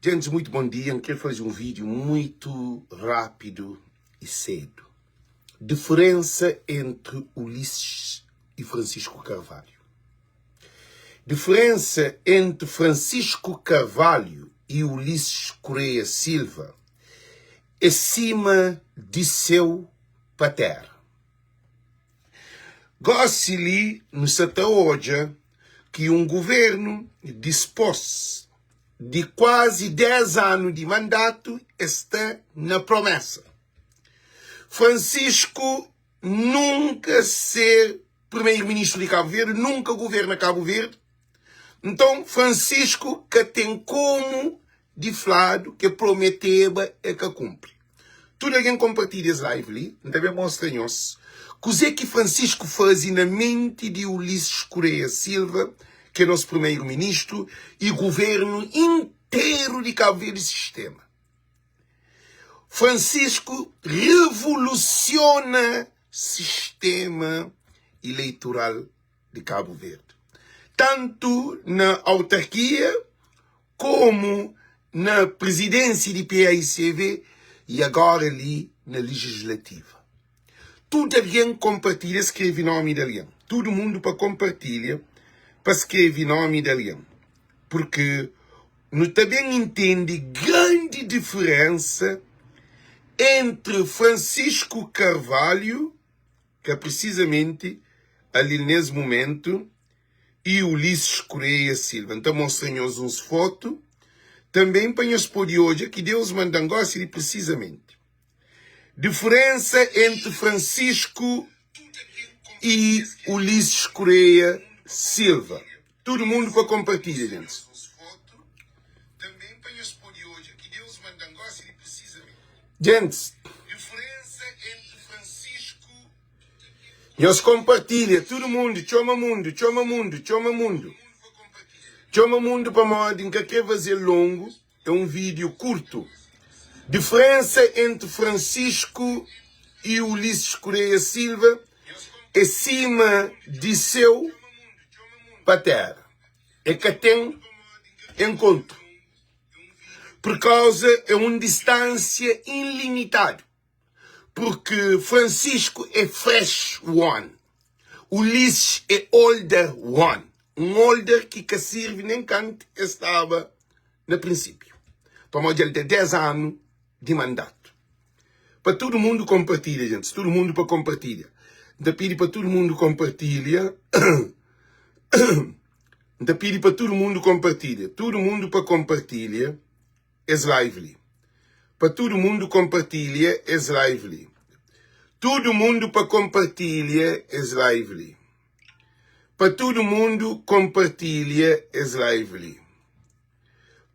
Djentis muito bom dia, N kre faze um vídeo muito rápido e cedo. Diferença entre Ulisses e Francisco Carvalho. Diferença entre Francisco Carvalho e Ulisses Correia Silva é sima di céu pa terra. Gósi li nu sa ta odja ki un guvernu dispôs di kuazi 10 anu di mandatu es sta na promesa. Francisco nunka ser primeiro ministru di Cabo Verde, nunka governa Cabo Verde. Nton Francisco ka ten komu di fladu ke prometeba e ka kunpri. Tudu algen konpartilha es live li, N ta ben mostra nhos kuzê ki Francisco faze na menti di Ulisses Correia Silva, ki é nos primeiro ministru, i governu interu di Cabo Verde sistema. Francisco revolusiona sistema eleitoral di Cabo Verde, tantu na autarkia komu na presidência di PAICV e agora li na legislativa. Tudu algen konpartilha skrebe nomi di algen. Tudu mundu pa konpartilha pa skrebe nomi di algen. Purki nu ta ben intende grandi diferensa entri Francisco Carvalho, ka prisizamenti ali nes mumentu, i Ulisses Correia Silva. N ta mostra nhos uns fotu tanben pa nhos pode odja ki Deus manda-m gosi li prisizamenti. Diferensa entri Francisco i Ulisses Correia Silva. Tudu mundu pa konpartilha, gentis. Gentis, nhos konpartilha, tudu mundu, txoma mundu, txoma mundu, txoma mundu, txoma mundu pamodi N ka kre faze-l longu. É um vídeo curto. Diferença entre Francisco e Ulisses Correia Silva é sima di céu pa terra. É ka tem encontro. Por causa é um distância ilimitado. Porque Francisco é fresh one, Ulisses é older one. Um older ki ka sirvi nem kant el staba na prinsípio. Pamodi el da 10 anu di mandatu. Pa tudu mundu konpartilha, gentis, tudu mundu pa konpartilha. N ta pidi pa tudu mundu konpartilha. N ta pidi pa tudu mundu konpartilha. Tudu mundu pa konpartilha. Es live li. Pa tudu mundu konpartilha es live li. Tudu mundu pa konpartilha es live li. Pa tudu mundu konpartilha es live li.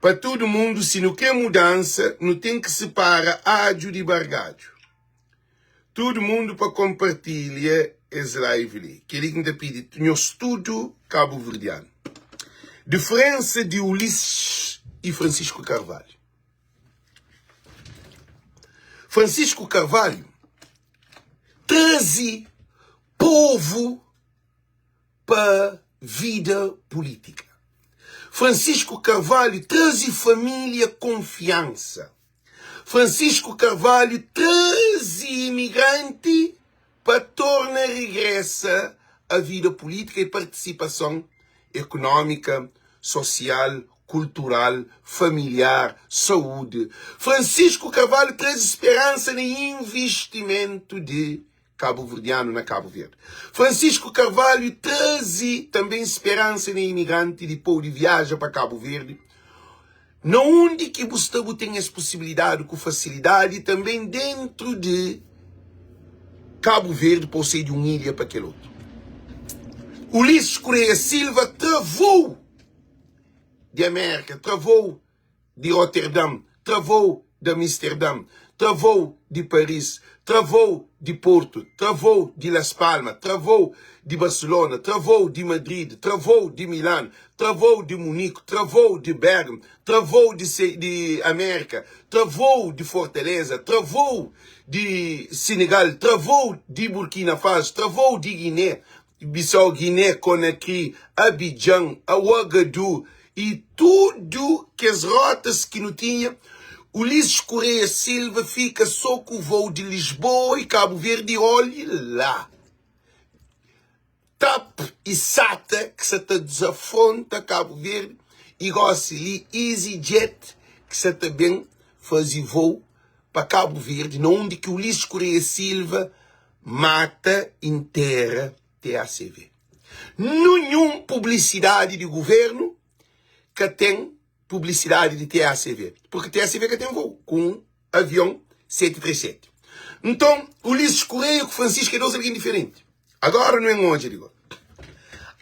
Pa tudu mundu si nu kre mudansa nu ten ki sipara adju di bargadju. Tudu mundu pa konpartilha es live li. Keli ki N ta pidi nhos tudu kabuverdianu. Diferensa di Ulisses i Francisco Carvalho. Francisco Carvalho traze povu pa vida pulítika. Francisco Carvalho traze família konfiansa. Francisco Carvalho traze imigranti pa torna regresa a vida pulítika i partisipason ekunómika, sosial, kultural, familiar, saúde. Francisco Carvalho traze speransa na invistimentu di Kabuverdianu na Kabu Verdi. Francisco Carvalho traze tanben speransa na imigranti di pode viaja pa Kabu Verdi na undi ki bu sta bu ten es posibilidadi ku fasilidadi i tanben dentru di Kabu Verdi pa bu sai di un ilha pa kel otu. Ulisses Correia Silva tra vou di Amerika, tra vou di Roterdam, tra vou di Amsterdam, tra vou di Paris, tra vou di Porto, tra vou di Las Palmas, tra vou di Barcelona, tra vou di Madrid, tra vou di Milan, tra vou di Munique, tra vou di Bergamo, tra vou di, di América, tra vou di Fortaleza, tra vou di Senegal, tra vou di Burkina Faso, tra vou di Guiné, Bissau, Guiné, Conakry, Abidjan, Ouagadougou. I tudu kes rotas ki nu tinha, Ulisses Correia Silva fika so ku vou di Lisboa i Kabu Verdi oli la. Tap i SATA ki sa ta dizafronta Kabu Verdi i gosi li EasyJet ki sa ta ben fazi vou pa Kabu Verdi na undi ki Ulisses Correia Silva mata i ntera TACV. Ninhun publisidadi di guvernu ka ten publisidadi di TACV, purki TACV ka ten vou ku un avion 737. Nton, Ulisses Correia ku Francisco é dos algen diferenti. Agora nu en odja di go.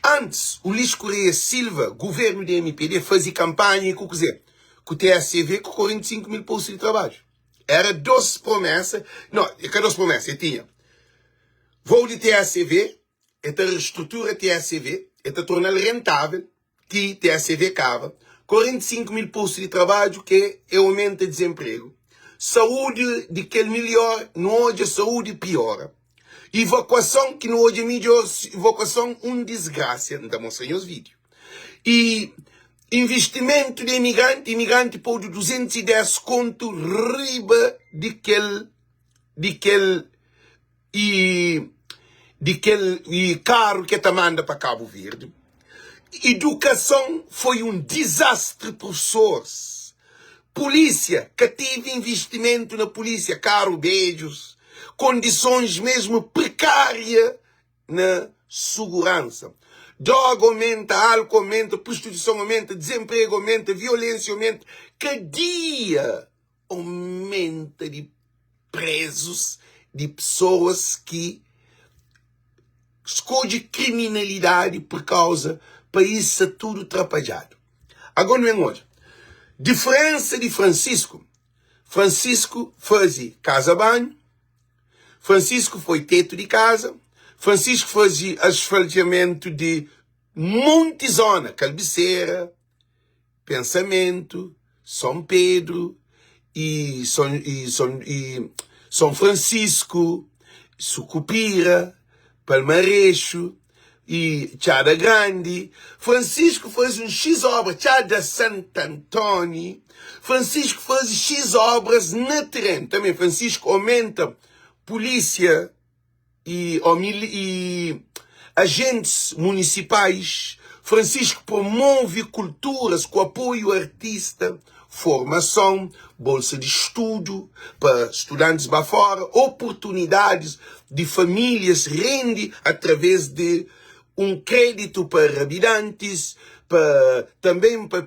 Antis, Ulisses Correia Silva, guvernu di MPD, faze kanpanha ku kuze? Ku TACV ku 45 mil postu di trabadju. Era dos promesa, no, é ka dos promesa, é tinha vou di TACV, E ta restrutura TSV, e ta torna-l rentável, ti TSV kaba, 45 mil postu di trabadju ke e omenta dizenpregu, saúdi di kel milior nu odja saúdi piora, ivakuason ki nu odja midjor ivakuason un disgrasia, N ta mostra nhos vídiu, i investimentu di emigranti, imigranti podu 210 kontu riba di kel di kel i di kel i karu ke ta manda pa Kabu Verdi. Idukason foi un dizastri profesores, polísia ka tevi investimentu na polísia, karu bedjus, kondisons mesmu prekária na suguransa. Droga omenta, álku omenta, prostituison omenta, dizenpregu omenta, violénsia omenta, kadia omenta di prezus di pesoas ki skodje kriminalidadi pur kauza país sta tudu trapadjadu. Agora nu ben odja diferensa di Francisco. Francisco faze kaza banhu, Francisco foi tetu di kaza, Francisco faze asfaltiamentu di monti zona, Kalbisera, Pensamentu, Son Pedru i Son i Son i Son Fransisku, Sukupira, Palmarexu i Txada Grandi. Fransisku faze un xis obra, Txada Sant Antoni. Fransisku faze xis obras na terenu. Tanbe Fransisku omenta pulísia i i ajentis munisipais, Francisco promove kulturas ku apoiu artista, formason, bolsa di studu pa studantis ba fora, oportunidadis di famílias rende atraves di un kreditu pa rabidantis, pa tanben pa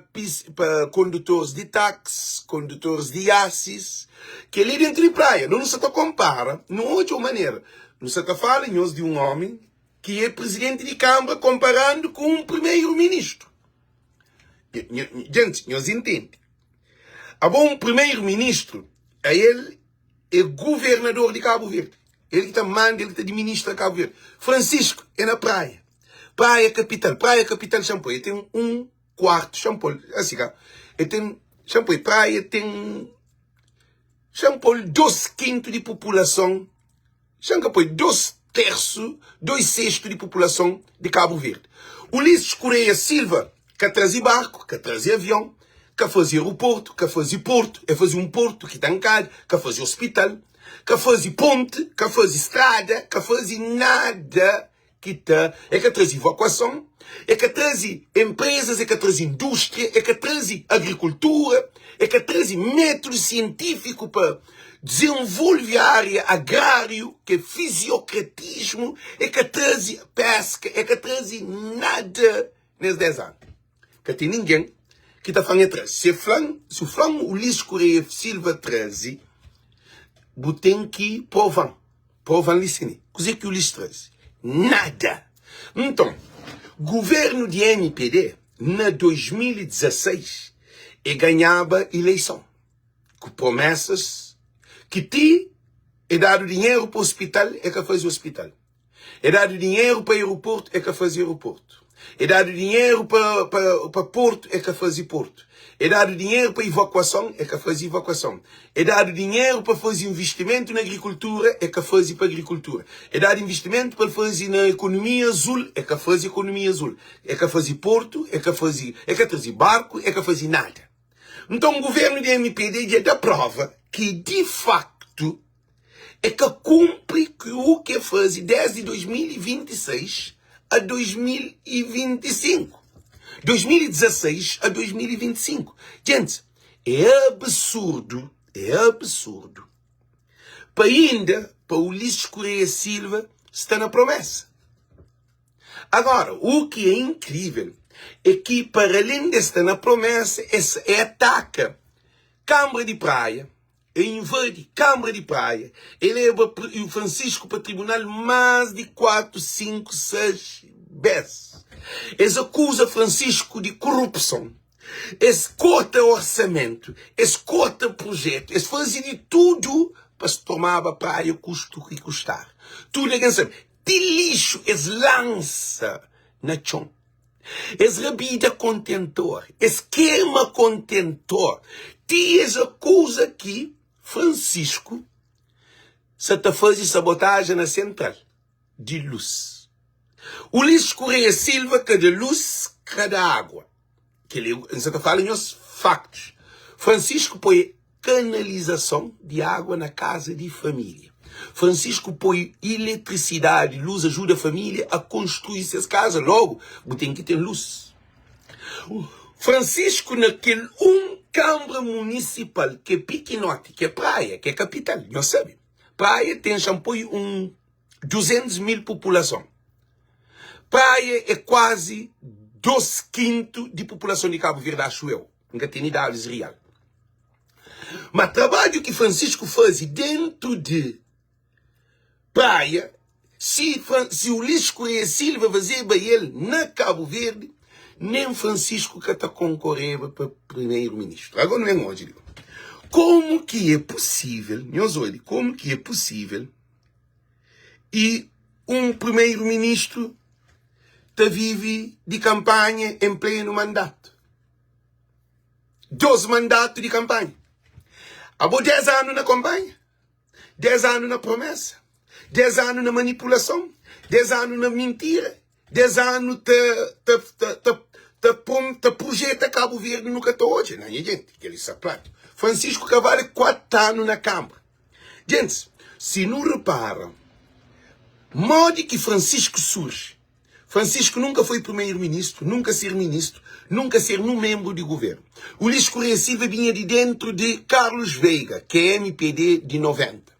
pa kondutores di taxi, kondutores di asis, kel-li dentu di praia. Nu sa ta konpara, nu odja un manera, nu sa ta fala nhos di un omi ki é prizidenti di kanbra konparandu ku un primeru-ministru. Djenti, nhos intende. Abo un primeru-ministru, ael é governador di Kabu Verdi. El ki ta manda, el ki ta administra Kabu Verdi. Francisco é na Praia. Praia kapital, Praia kapital Xanpoi. El ten un kuartu Xanpol, asi ka. El ten Xanpoi, Praia ten Xanpol dos kintu di populason Xa N ka poi dos tersu, dois sextu di populason di Kabu Verdi. Ulisses Correia Silva ka traze barku, ka traze avion, ka faze aeroportu, ka faze portu, el faze un portu ki ta nkadja, ka faze ospital, ka faze ponti, ka faze strada, ka faze nada ki ta, el ka traze evakuason, el ka traze enprezas, el ka traze indústria, el ka traze agrikultura, el ka traze métodu sientífiku pa dizenvolve ária agráriu, ki é fiziokratismu, el ka traze péska, el ka traze nada nes 10 anu. Ka ten ningen ki ta fla-m el traze. Si el fla-m, si bu fla-m Ulisses Correia Silva traze, bu ten ki prova-m. Prova-m li si Kuzê ki Ulisses traze? Nada! Nton, guvernu di mpd na 2016 e ganhaba ileison ku promesas ki ti e dadu dinheru pa ospital e ka faze ospital. E dadu dinheru pa aeroportu, e ka faze aeroportu. E dadu dinheru pa, pa, pa portu, e ka faze portu. E dadu dinheru pa ivakuason, e ka faze ivakuason. E dadu dinheru pa faze investimentu na agrikultura, e ka faze pa agrikultura. E dadu investimentu pa el faze na ekonomia azul, e ka faze ekonomia azul. E ka faze portu, e ka faze, e ka traze barku, e ka faze nada. Nton, guvernu di mpd dja da prova ki di faktu e ka kunpri ku u ki e faze desdi 2026 a 2025. 2016 a 2025. Djentis, é absurdu, é absurdu pa inda pa Ulisses Correia Silva sta na promesa. Agora, u ki é inkrível é ki para alén de sta na promesa, es é ataka Kambra di Praia, E invadi Kambra di Praia, e leba Francisco pa tribunal más di 4, 5, 6 bes. Es akuza Francisco di korupson, es korta orsamentu, es korta projetu, es faze di tudu pa es tomaba Praia kustu ki kustar. Tudu algen sabe, ti lixu es lansa na txon. Es rabida kontentor, es kema kontentor, ti es akuza ki Francisco sa ta faze sabotaja na sentral di lus. Ulisses Correia Silva ka da lus, ka da agua. Kel-li N sa ta fala nhos faktus. Francisco poi kanalizason di agua na kaza di família. Francisco poi iletrisidadi, lus, ajuda família a konstrui ses kaza. Logu, bu ten ki ten lus. Francisco na kel un kanbra munisipal ki é pikinoti, ki é Praia, ki é kapital, nhos sabe, Praia ten xa N poi un 200 mil populason. Praia é kuazi dos kintu di populason di Kabu Verdi, axu eu. N ka tene dadus real. Ma trabadju ki Francisco faze dentu di Praia, si, si Ulisses Correia Silva fazeba el na Kabu Verdi, nen Francisco ka ta konkoreba pa primeru-ministru. Agora nu ben odja li. Komu ki é pusível, nhos odja, komu ki é pusível i un primeru-ministru ta vive di kanpanha en plenu mandatu? 2 mandatu di kanpanha. Abo 10 anu na konpanha, 10 anu na promesa, 10 anu na manipulason, 10 anu na mintira, 10 anu ta ta ta ta ta prom ta projeta Kabu Verdi nu ka ta odja. Na nha jenti, kel-li sta pratiku. Francisco Carvalho 4 anu na Kambra. Gentis, si nu repara modi ki Francisco surji, Francisco nunka foi primeiro-ministro, nunka ser ministro, nunka ser nun membro di governo. Ulisses Correia Silva binha di dentro di Carlos Veiga, ki é mpd di 90.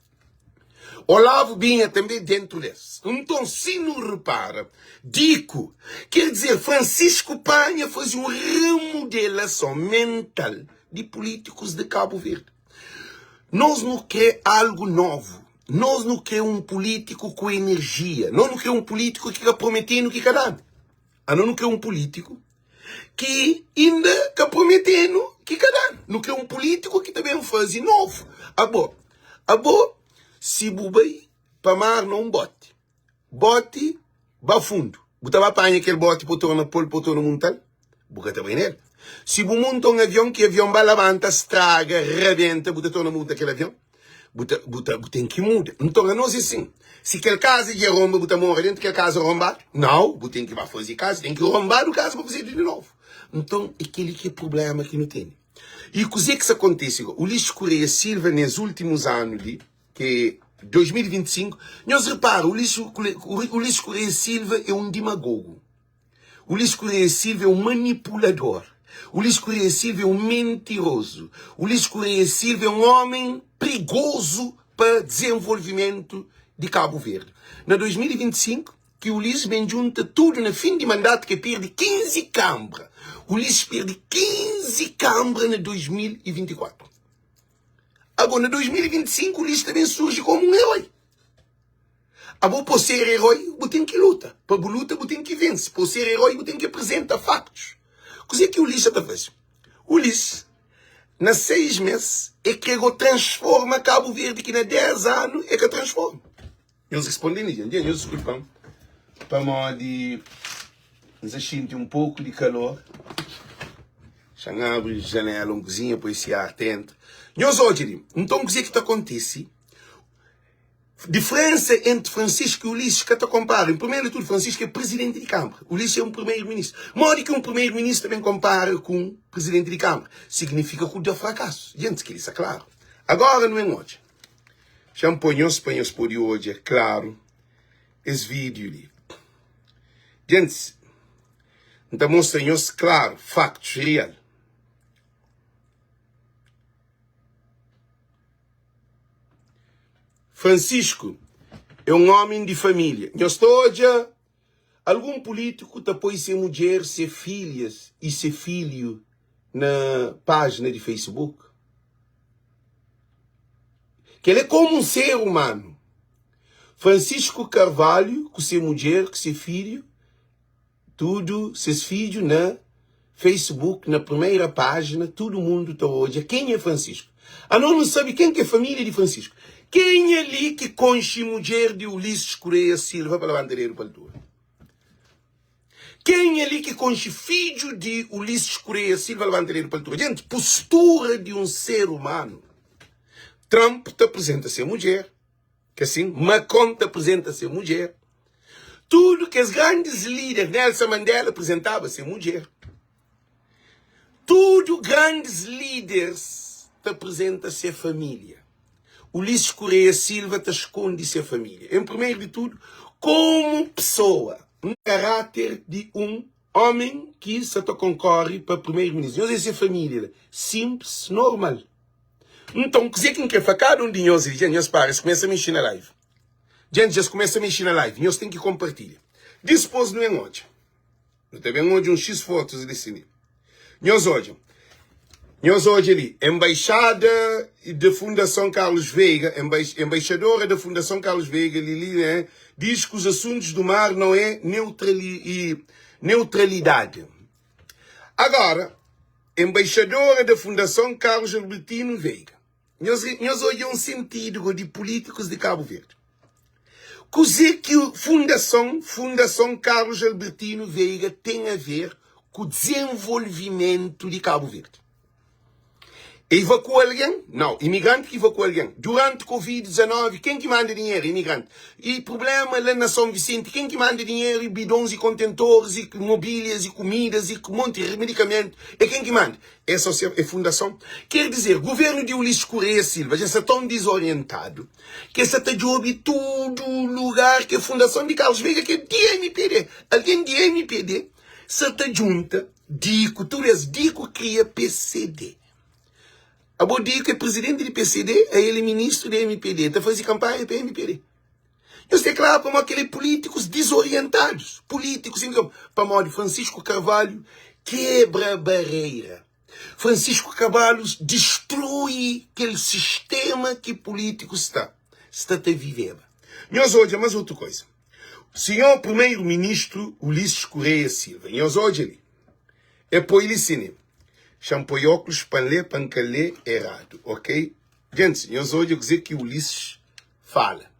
Olavo binha tanbe dentro des. Nton, si nu repara, Dico, ker dizer, Francisco panha faze un remodelason mental di políticos di Cabo Verde. Nos nu kre algo novo. Nos nu kre un pulítiku ku enerjia. Nos nu kre un pulítiku ki ka prometenu ki ka danu. Anos nu kre un pulítiku ki inda ka prometenu ki ka danu. Nu kre un pulítiku ki ta ben faze novu. Abo, abo si bu bai pa mar na un boti, Boti ba fundu. Bu ta ba panha kel boti pa bu torna pol, pa bu torna muntal? Bu ka ta bai nel. Si bu munta un avion, ki avion ba labanta, straga, rabenta, bu ta torna munta kel avion? Bu ta, bu ta, bu ten ki muda. Nton, anos é sin. Si kel kaza dja ronba, bu ta mora dentu kel kaza ronbadu? Nau, bu ten ki ba faze kaza, ten ki ronbadu kaza pa fazedu di novu. Nton, é keli ki é prubléma ki nu tene. I kuzê ki sta kontise gó? Ulisses Correia Silva, nes últimus anu li, ki é 2025, nhos repara, Ulisses Correia Silva é un dimagogu, Ulisses Correia Silva é un manipulador, Ulisses Correia Silva é un mentirozu, Ulisses Correia Silva é un ómi prigozu pa dizenvolvimentu di Kabu Verdi. Na 2025, ki Ulisses ben djunta tudu na fin di mandatu ki el perde 15 kanbra, Ulisses perde 15 kanbra na 2024. Ago na 2025 Ulisses ta ben surji komu un eroi. Abo pa ser eroi bu ten ki luta. Pa bu luta bu ten ki vense. Pa ser eroi bu ten ki apresenta faktus. Kuzê ki Ulisses ta faze? Ulisses na 6 mes e kre go transforma Kabu Verdi ki na 10 anu e ka transforma. Nhos responde li dja. Nhos diskulpa-m pamodi N sa xinti un poku di kalor. Xa-m abri janéla un kuzinha pa ese ar ta entra. Nhos odja li. Nton kuzê ki ta kontise? Diferensa entri Francisco i Ulisses ka ta konpara. Em primeru di tudu, Francisco é prizidenti di Kanbra, Ulisses é un primeru-ministru. Modi ki un primeru-ministru ta ben konpara ku un prizidenti di Kanbra? Signifika ku da frakasu. Gentis, kel-li sta klaru. Agora nu ben odja. Xa-m poi nhos pa nhos pode odja klaru es vídiu li. Gentis, N ta mostra nhos klaru faktus real. Francisco é un ómi di família. Nhos ta odja algun pulítiku ta poi se mudjer, se filhas i se filhu na pájina di Facebook? Kel-li é komu un ser umanu. Francisco Carvalho ku se mudjer ku se filhu Tudu ses fidju na Facebook na primeira página tudu mundu ta odja kenha é Francisco. Anos nu sabe ken ki é família di Francisco. Kenha li ki konxe mudjer di Ulisses Correia Silva pa labanta dedu pa altura? Kenha li ki konxe fidju di Ulisses Correia Silva labanta dedu pa altura? Gente, postura di un ser humano. Trump ta apresenta se mudjer. Ke sin, Macron ta apresenta se mudjer. Tudu kes grandis lider, Nelson Mandela apresentaba se mudjer. Tudu grandis liders ta apresenta se familia. Ulisses Correia Silva ta skonde se familia. Em primeiro di tudu, komu pesoa, karáter di un omen ki sa ta konkore pa primeiro-ministru. Nhos é se familia la, simples, normal. Nton, kuzê ki N krê fla kada un di nhos li? Dja nhos para, es kumesa mexi na live. Dja dja es kumesa mexi na live. Nhos ten ki konpartilha. Dispôs nu ben odja. Nu ta ben odja un xis fotus li si li. Nhos odja. Nhos odja li, Embaixada de Fundação Carlos Veiga, Embaixadora da Fundação Carlos Veiga, Lili, né, diz que os assuntos do mar não é neutrali, neutralidade. Agora, Embaixadora da Fundação Carlos Albertino Veiga. Nhos, nhos odja un sentidu go di pulítikus di Kabu Verdi. Kuzê ki Fundason Fundason Carlos Albertino Veiga ten a ver ku dizenvolvimentu di Kabu Verdi? Evakua algen? Nau. Imigranti ki evakua algen. Duranti Covid 19, ken ki manda dinheru? Imigranti. I prublema la na Son Visenti, ken ki manda dinheru i bidons i kontentoris i mobilias i kumidas i monti medikamentu? É ken ki manda? É sosia, é fundason. Ker dizer, guvernu di Ulisses Correia Silva dja sta ton dizorientadu ki es sa ta djobe tudu lugar ki é fundason di Carlos Veiga ki é di MPD. Algen di MPD sa ta djunta Diku, tudu es Diku kria PCD. Abo Diku é presidenti di PCD, a el é ministru di MPD, ta fazi kampanha pa MPD. Nhos ten klaru pamodi kel é pulítikus dizorientadus, pulítikus sem visão. Pamodi Francisco Carvalho kebra barreira. Francisco Carvalho destrui kel sistema ki pulítikus sta sta ta viveba. Nhos odja mas otu koisa. Senhor Primeiro Ministro Ulisses Correia Silva, nhos odja li, e poi li sini, xa-m poi óculos pa N lê, pa N ka lê eradu, ok? Gentis, nhos odja kuzê ki Ulisses fala.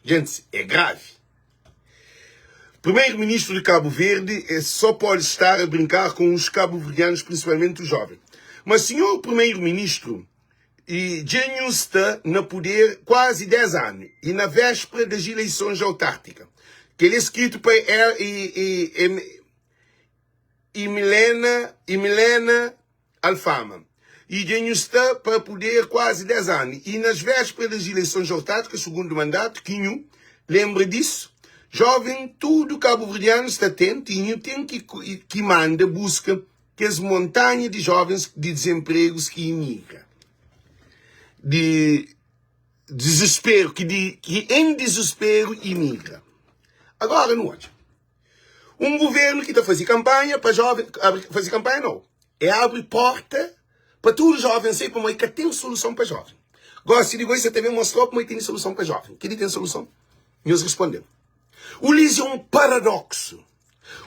Gentis, é gravi. Primeiro Ministro de Cabo Verde é só pode estar a brincar com os cabo-verdianos, principalmente os jovens. Mas senhor Primeiro Ministro, E dja nhu sta na puder kuazi 10 anu y na véspera das ileisons autártika. Kel-li é skritu pa Emilena Alfama. E dja nhu sta pa puder kuazi 10 anu y nas véspera das ileisons autártika, sugundu mandatu, ki nhu lenbra disu? Joven, tudu kabuverdianu sta atentu y nhu ten ki manda buska Kes montanha di jovens di dizenpregus ki imigra di dizusperu, ki di ki en dizusperu imigra. Agora nu odja un guvernu ki ta faze kanpanha pa joven, abri, faze kanpanha nau, é abri porta pa tudu joven sai pamodi ka ten soluson pa joven. Gosi di goi sa ta ben mostrau pamodi tene soluson pa joven. Keli ten soluson? Nhos responde-m. Ulis é un paradoksu.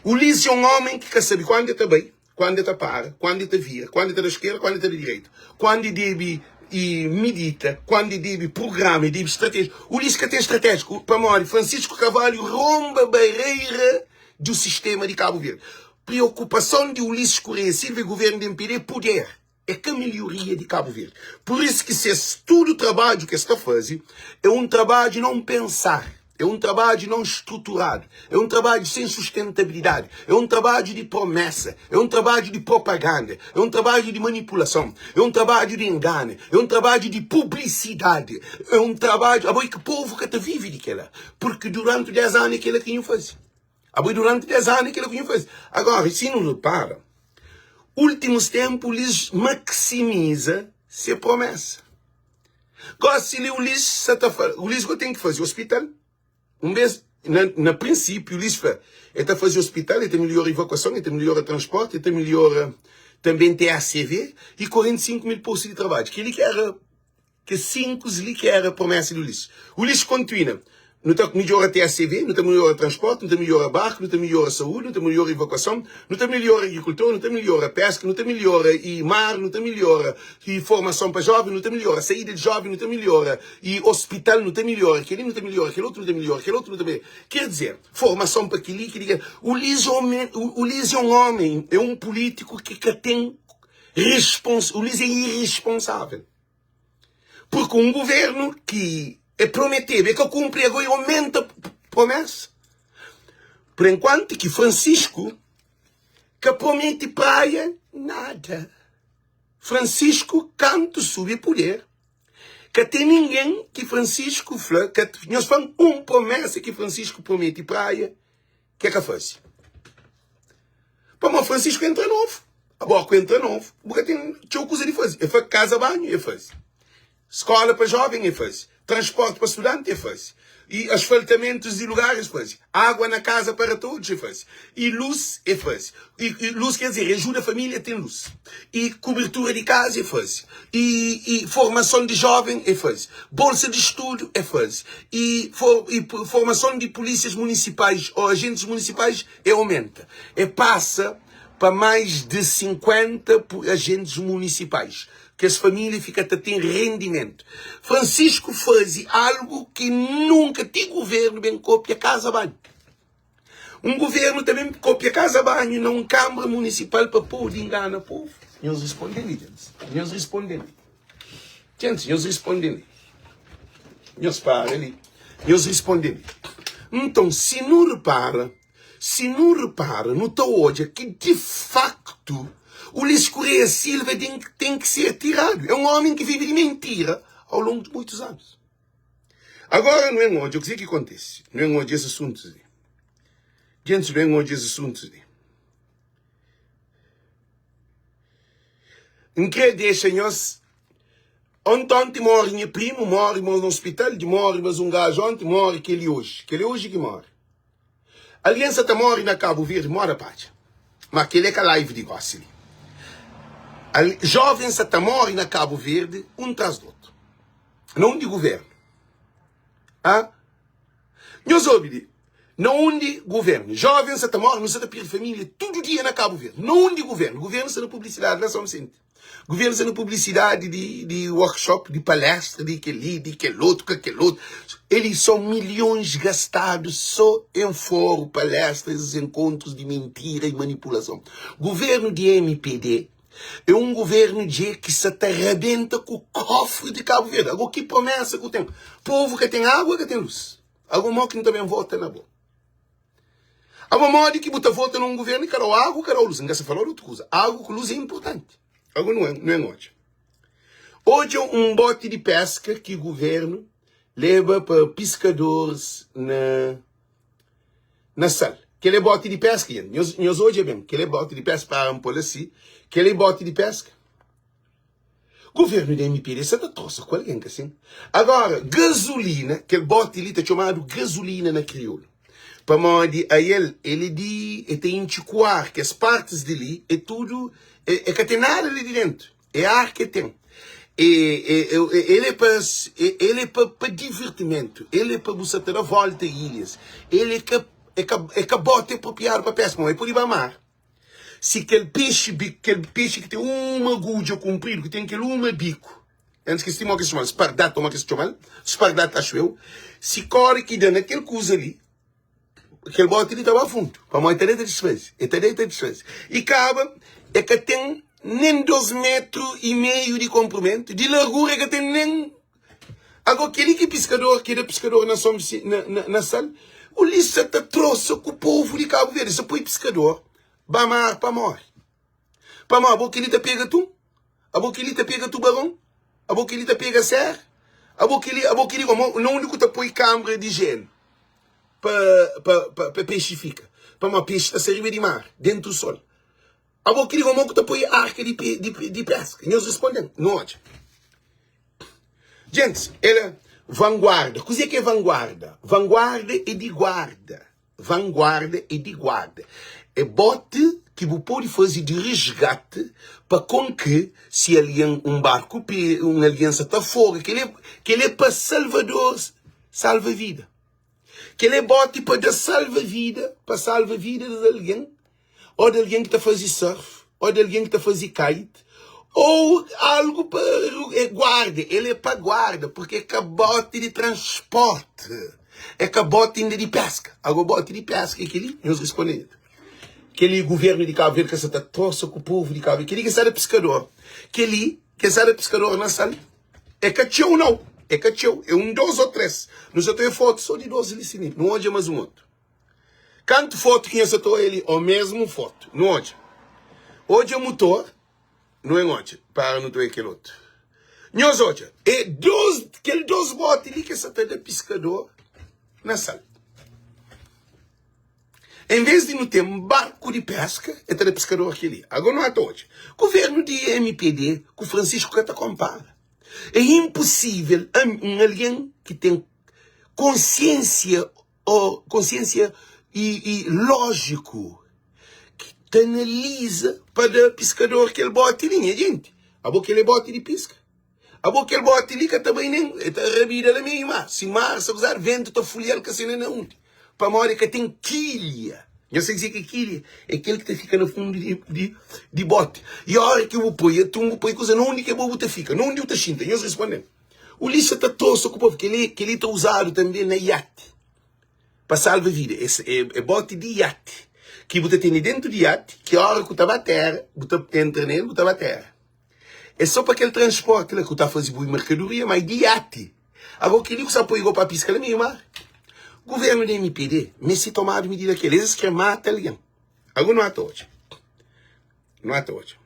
Ulisses é un ómi ki ka sabe kuandu el ta bai, kuandu el ta para, kuandu el ta vira, kuandu el ta da skerda, kuandu el ta da direita, kuandu el debe midita, kuandu el debe prugrama, el debe stratéjia. Ulisses ka ten stratéjia, pamodi Francisco Carvalho ronba barreira du sistema di Kabu Verdi. Preokupason di Ulisses Correia Silva e governu di MPD é puder, é ka melhoria di Kabu Verdi. Pur isu ki ses tudu trabadju ki es ta faze é un trabadju não pensar, é un trabadju não struturadu, é un trabadju sen sustentabilidadi, é un trabadju di promesa, é un trabadju di propaganda, é un trabadju di manipulason, é un trabadju di engana, é un trabadju di publisidadi, é un trabadju. Abo é ki povu ka ta vive di kela, purki duranti 10 anu é kela ki nhu faze. Abo é duranti 10 anu é kela ki nhu faze. Agora, si nu repara, últimus ténpu Ulisses maksimiza se promesa. Gósi li Ulisses sa ta fala, Ulisses go ten ki faze ospital. Un bes, na, na prinsípiu, Ulisses fla, el ta faze ospital, el ta melhora evakuason, el ta melhora transporti, el ta melhora tanben TACV i 45 mil postu di trabadju. Kel-li ki éra Kes sinkus li ki éra promésa di Ulisses. Ulisses kontinua, Nu ta midjora TACV, nu ta midjora transporti, nu ta midjora barku, nu ta midjora saúdi, nu ta midjora evakuason, nu ta midjora agrikultura, nu ta midjora péska, nu ta midjora i mar, nu ta midjora i formason pa jóven, nu ta midjora saída di jóven, nu ta midjora i ospital, nu ta midjora kel-li, nu ta midjora kel otu, nu ta midjora kel otu, nu ta midjora. Ker dizer, formason pa kel-li, kel-li, kel-li. Ulisses é un ómi, é un pulítiku ki ka ten respons, Ulisses é iresponsável. Porque um governo que é prometeba, é ka cumpri agora e aumenta promessa. Por enquanto que Francisco ka promete praia nada. Francisco kantu subi poder, ka tem ninguém que Francisco fla, ka, nhos fla um promessa que Francisco promete praia Ke ka faze? Pamodi Francisco entra novu, abo ku entra novu, bu ka ten txeu kuza di faze. E fla kaza banhu, e faze. Skola pa joven, e faze. Transporti pa studanti, e faze. E asfaltamentus di lugar, e faze. Água na kaza para todos, e faze. E lus, e faze. E, e lus quer dizer, ajuda a família a ter luz. E cobertura de casa, e faze. E, e formação de jovem, e faze. Bolsa de estudo, e faze. E, for, e formação de polícias municipais ou agentes municipais, e aumenta. E passa para mais de 50 agentes municipais. Que as famílias ficam a ter rendimento. Francisco faz algo que nunca tem governo bem copia casa banho. Un guvernu ta ben kopia kaza banhu na un kanbra munisipal pa pode ingana povu? Nhos risponde li, gentis. Nhos risponde li. Gentis, nhos risponde li. Nhos para li. Nhos risponde li. Nton, si nu repara, si nu repara, nu ta odja ki di faktu Ulisses Correia Silva ten ki ser tiradu. É un omi ki vive di mentira au longu di muitus anus. Agora nu en odja kuzê ki kontise. Nu en odja es asuntus li. Gentis, nu en odja es asuntus li. N krê dexa nhos. Onti onti móre nha primu, móre mos na ospital, di móre mas un gaju onti, móre kel-li oji. Kel-li oji ki móre. Algen sa ta móre na Kabu Verdi, móre padja. Má kel-li é ka live di gósi li. Jóvens sa ta móre na Kabu Verdi un tras di otu. Na undi governo? Hã? Nhos obi li. Na undi governo? Jovens sa ta morre, nu sa ta perde família tudu dia na Cabo Verde. Na undi governo? Governo sta na publicidade na São Vicente. Governo sta na publicidade di, di workshop, di palestra, di kel-li, di kel otu, ka kel otu. Eles são milhões gastados só em fórum, palestras, encontros de mentira e manipulação. Governo di MPD É um governo dje ki sa ta rabenta ku kofri di Cabo Verde. Ago ki promessa ku tem? Povo ka tem água, ka tem luz. Ago mo ki nta bem vota na bo? Ago modi ki bu ta vota na um governo ki ka dau água, ka dau luz? Nka sa fala outra kuza. Água ku luz é importante. Ago não é, não é odja. Odja um bote di pesca ki governo leba pa piscadores na na sal. Kel é boti di peska, gente. Nhos, nhos odja ben. Kel é boti di peska, para N pô-l asi. Kel é boti di peska. Governo di MPD sa ta trosa ku algen, ka sin? Agora, gasolina, kel boti li ta txomadu gasolina na kriolu. Pamodi a el, el é di, el ta intxi ku ar, kes partis di li é tudu, é, é ka ten nada li di dentu. É ar ke ten. E, e, e, ele é pa, ele é pa, pa divertimento. Ele é pa bu sa ta da volta ilhas. Ele é ka, é ka, é ka bote apropriado pa pesca, mas é pode ba mar. Se kel peixe, kel peixe que tem uma agulha comprido, que tem aquele uma bico, antes que se que se chama, espardata, como que se chama, espardata acho eu, se corre que dá naquele coisa ali. Kel boti li ta ba fundu, pamodi ta deita disfaze, e ta deita disfaze. I kaba, e ka ten nen dos metru i meiu di konprimentu, di largura e ka ten nen. Ago, kel-li ki piskador, ki da piskador na Son na, na, na Sal, o li sa ta trosa ku povu di Kabu Verdi, sa poi piskador ba mar pa more. Pamodi abo kel-li ta pega tun, abo kel-li ta pega tubaron, abo kel-li ta pega sera, abo kel-li, abo kel-li, na undi ku ta poi kanbra di jelu? Pa pa pa pa pexi fika. Pamodi pexi ta sta riba di mar, dentu sol. Abo ki diga, Mo ku ta poi arka di di di peska? Nhos responde-m, Nu odja. Gentis, el é vanguarda. Kuzê ki é vanguarda? Vanguarda é di guarda. Vanguarda é di guarda. É boti ki bu pode faze di resgati pa kon ki si algen, un barku, un algen sa ta foga, kel-li kel-li é pa salvador salva vida. Kel é boti pa da salva vida, pa salva vida di algen, ou di algen ki ta faze surf, ou di algen ki ta faze kite, ou algu pa é guarda. El é pa guarda, porque é ka boti di transporte, é ka boti inda di peska. Ago boti di peska é kel-li? Nhos responde. Kel-li governu di Kabu Verdi ka sa ta trosa ku povu di Kabu Verdi. Kel-li ki sa da piskador. Kel-li ki sa da piskador na sal. É ka txeu nau, é ka txeu, é un dos ô tres. Nu sa ta oia fotu so di dos li si nu odja mas un otu. Kantu fotu ki nha sa ta oia li? O mesmu fotu. Nu odja. Odja mutor, nu en odja. Para nu ta oia kel otu. Nhos odja, é dos, kel dos boti li ke sa ta da piskador na sal. En vez di nu ten barku di peska, e ta da piskador kel-li. Ago nu ata odja, guvernu di mpd ku Francisco ka ta konpara. É inposível un algen ki ten konsiensia o konsiensia i i lójiku ki ta analiza pa da piskador kel boti li. Nha jenti, abo kel é boti di piska? Abo kel boti li ka ta bai nen, e ta rabida la meiu mar. Si mar sta kuzadu, ventu ta fulia-l ka se nen na undi. Pamodi ka ten kilha. Nhos sabe kuzê ki é kilha? É kel ki ta fika na fundu di, di, di boti. I óra ki bu poi atun, bu poi kuza, na undi ki abo bu ta fika? Na undi bu ta xinta? Nhos responde-m. Ulisses ta trosa ku povu. Kel-li, kel-li ta uzadu tanbê na iati pa salva vida. Es é, é boti di iati ki bu ta tene dentu di iati, ki óra ku ta ba téra, bu ta entra nel, bu ta ba téra. É só pa kel transporte la ku ta faze bu mercadoria, ma é di iate. Agora kel-li ku sa poi go pa piska la meiu mar. Governo di MPD meste tomadu medida kel. Es kre mata algen. Agora nu ata odja. Nu ata odja.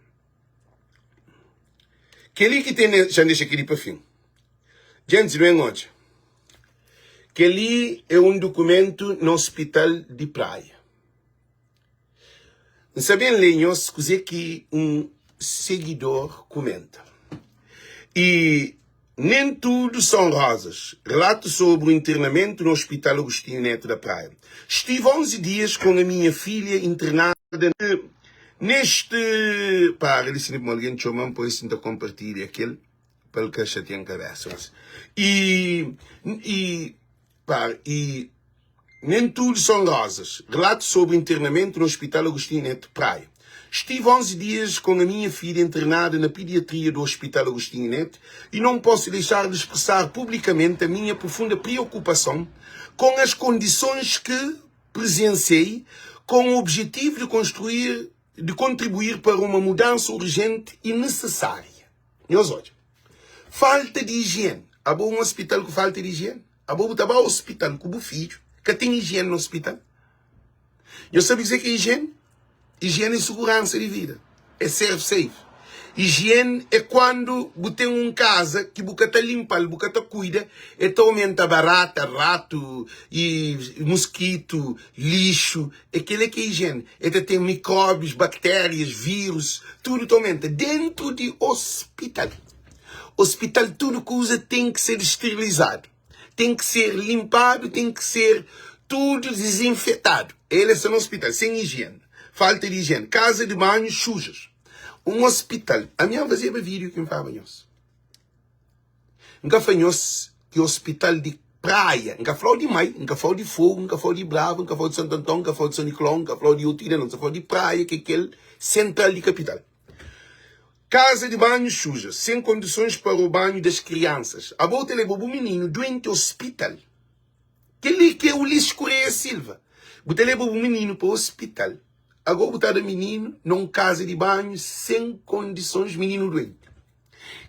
Kel-li ki ten, xa-m dexa kel-li pa fin. Gentis, nu en odja. Kel-li é un dukumentu na hospital di Praia. N sa ben lé nhos kuzê ki un segidor kumenta. I nen tudu são rosas. Relato sobre o internamento no Hospital Agostinho Neto da Praia. Estive 11 dias com a minha filha internada neste. Para li, se algen txoma-m, pois N ta kompartilha kel pa el ka xatia-m kabesa. I, i, para, i. Nem tudo são rosas. Relato sobre internamento no Hospital Agostinho Neto, Praia. Estive 11 dias com a minha filha internada na pediatria do Hospital Agostinho Neto e não posso deixar de expressar publicamente a minha profunda preocupação com as condições que presenciei com o objetivo de construir, de contribuir para uma mudança urgente e necessária. Nhos odja. Falta de higiene. Abo um hospital com falta de higiene? Abo bu ta ba hospital ku bu fidju, ka ten higiene na hospital? Nhos sabe kuzê ki é higiene? Higiene é seguransa di vida, é ser safe. Higiene é kuandu bu ten un kaza ki bu ka ta linpa-l, bu ka ta kuida, el ta omenta barata, ratu i muskitu, lixu. É kel-li ki é higiene. El ta ten mikróbius, baktérias, vírus, tudu ta omenta dentu di hospital. Hospital tudu kuza ten ki ser esterilizadu, ten ki ser linpadu, ten ki ser tudu dizinfetadu. El sta na hospital sen higiene, falta di higiene, kaza di banhu sujas. Un hospital, ami N fazeba video ki N flaba nhos, N ka fla nhos ki hospital di Praia, N ka flau di Mai, N ka flau di Fogo, N ka flau di Brava, N ka flau di Santo Anton, N ka flau di São Nicolau, N ka flau di otu ilha, não, N sa flau di Praia ki é kel sentral di kapital. Casa de banho suja, sem condições para o banho das crianças. Abo ta leba bu mininu duenti hospital. Kel-li ki é Ulisses Correia Silva. Bu ta leba bu mininu pa ospital, ago bu ta da mininu na un kaza di banhu sen kondisons, mininu duenti.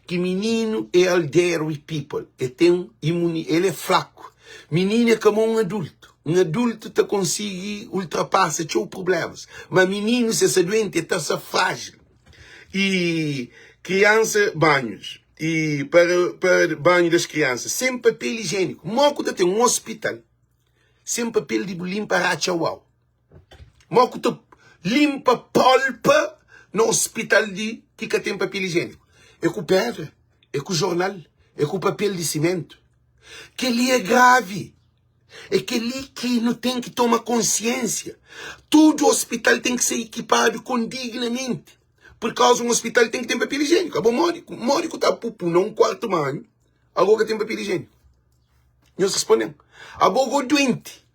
Ki mininu é elderly people, el ten imuni, el é fraku. Mininu é kama un adultu. Un adultu ta konsigi ultrapasa txeu prublémas, ma mininu si el sta duenti el ta sta frájil. E kriansa banhus e para para banhu das kriansas sen papel ijiéniku. Mo ku ta ten un ospital sen papel di bu linpa ratxa uau? Mo ku ta limpa polpa na hospital di ki ka ten papel higiênico? É ku pedra, é ku jornal, é ku papel di simento. Kel-li é gravi. É kel-li ki nu ten ki toma konsiênsia. Tudu hospital ten ki ser ekipadu kondignamenti. Pur kauza un hospital ten ki ten papel higiênico. Abo modi, modi ku ta pupu na un kuartu banhu, abo ka ten papel higiênico? Nhos responde-m. Abo go duenti.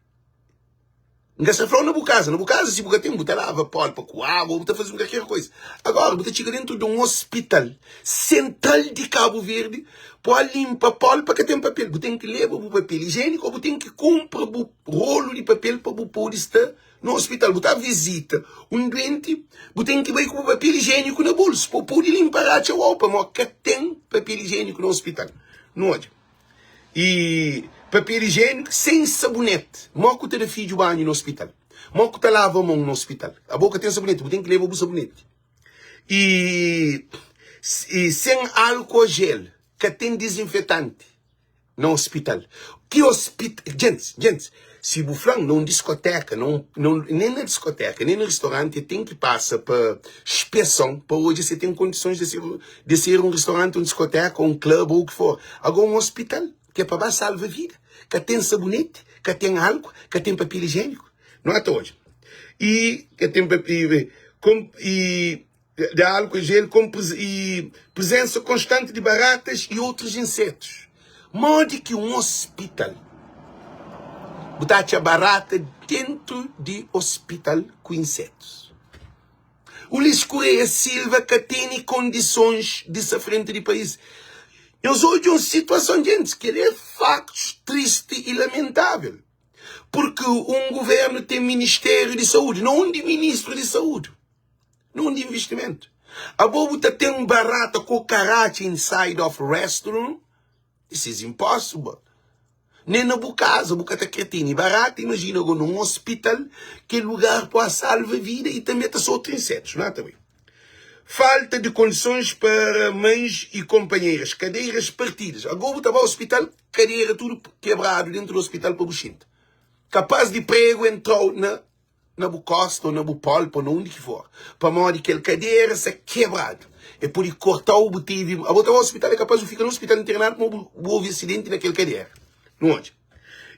N ka sta fla-u na bu kaza. Na bu kaza, si bu ka ten, bu ta lava polpa ku agu ô bu ta faze un kalker koza. Agora, bu ta txiga dentu di un ospital sentral di Kabu Verdi pa al linpa polpa ka ten papel. Bu ten ki leba bu papel ijieniku ô bu ten ki kunpra bu rolu di papel pa bu pode sta na ospital. Bu ta vizita un duenti, bu ten ki bai ku bu papel ijieniku na bolsu pa bu pode linpa ratxa ô pamodi ka ten papel ijieniku na ospital. Nu odja. E papel higiênico sem sabonete. Mo ku ta da fidju banhu na hospital? Mo ku ta lava mon na hospital? Abo ka ten sabonete, bu ten ki leba bu sabonete. E, e sem álcool gel, ka ten desinfetante na hospital. Ki hospital, gente, gente, si bu flan na un diskoteka, na un, na un, nem na diskoteka, nem na restaurante, ten ki pasa pa inspeson pa odja si ten kondisons di ser, di ser un restaurante, un diskoteka, un club ou o ki for. Agora un hospital ki é pa ba salva vida, ka ten sabonete, ka ten álkua, ka ten papel higiênico. Não ata odja. E ka ten papel, e, com, e de álcool gel com e presença constante de baratas e outros insetos. Modi ki un hospital bu ta atxa barata dentro di hospital ku insetos? Ulisses Correia Silva ka tene kondisons di sa frenti di país. Nhos odja un situason, gentis, kel-li é faktus tristi i lamentável. Purki un guvernu ten Ministériu di Saúdi, na undi Ministru di Saúdi? Na undi investimentu? Abo bu ta ten barata kokaratxa inside of restroom? This is impossible. Nen na bu kaza bu ka ta kre tene barata, imajina go nun ospital ke lugar pa salva vida i tanbe ta sotri insetus, na ta bai. Falta de kondisons para mães e kompanheiras, kadeiras partidas. Ago bu ta ba ospital, kadeira tudu kebradu dentu di ospital pa bu xinta. Kapaz di pregu entrau na na bu kosta ou na bu polpa ou na undi ki for, pamodi kel kadera sta kebradu, e pudi kortau, bu tevi, abo ta ba ospital, e kapaz bu fika na ospital internadu pamodi bu, bu ovi asidenti na kel kadera. Nu odja.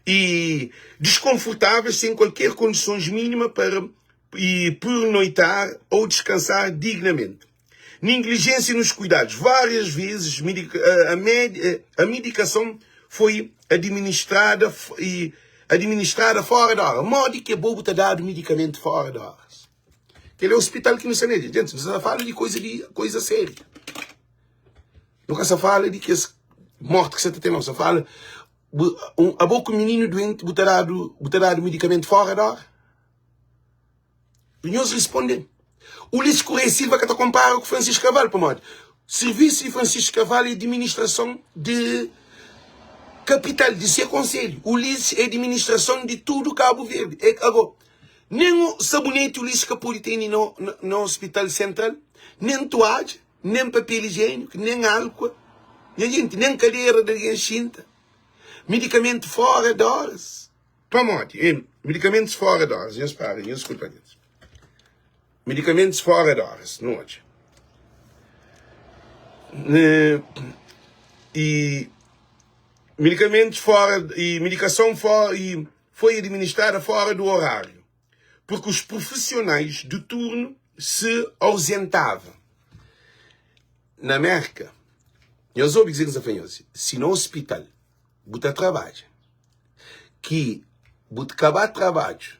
E desconfortáveis, sem qualquer condições mínima para e pernoitar ou descansar dignamente. Negligência nos cuidados. Várias vezes a, a medicação foi administrada e administrada fora da hora. Modi ki bo bu ta dadu medicamento fora da horas? Kel é hospital ki nu sta nel. Gente, nu sta fala di coisa di coisa séria. Nu ka sta fala di kes morte ki sta ta ten, não. Sta fala bu, um, abo ku menino doente bu ta dadu bu ta dadu medicamento fora da hora? Nhos responde-m. Ulisses Correia Silva ka ta konpara ku Francisco Carvalho pamodi sirvisu di Francisco Carvalho é administrason di kapital, di se konselhu. Ulisses é administrason di tudu Kabu Verdi. É, ago, nen saboneti Ulisses ka pode tene no, no, no hospital sentral, nen toadja, nen papel higiêniku, nen álkua, nha jenti, nen kadera di algen xinta, medikamentu fora di oras. Pamodi? E medikamentus fora di oras. Nhos para, nhos diskulpa nhos. Medikamentus fora di oras, nu odja. E medikamentus fora e medikason fora e foi administrada fora do horário, porque os profissionais do turno se ausentavam. Na Merka, nhos obi kuzê ki N sta fla nhos, si na hospital bu ta trabadja, ki bu ta kaba trabadju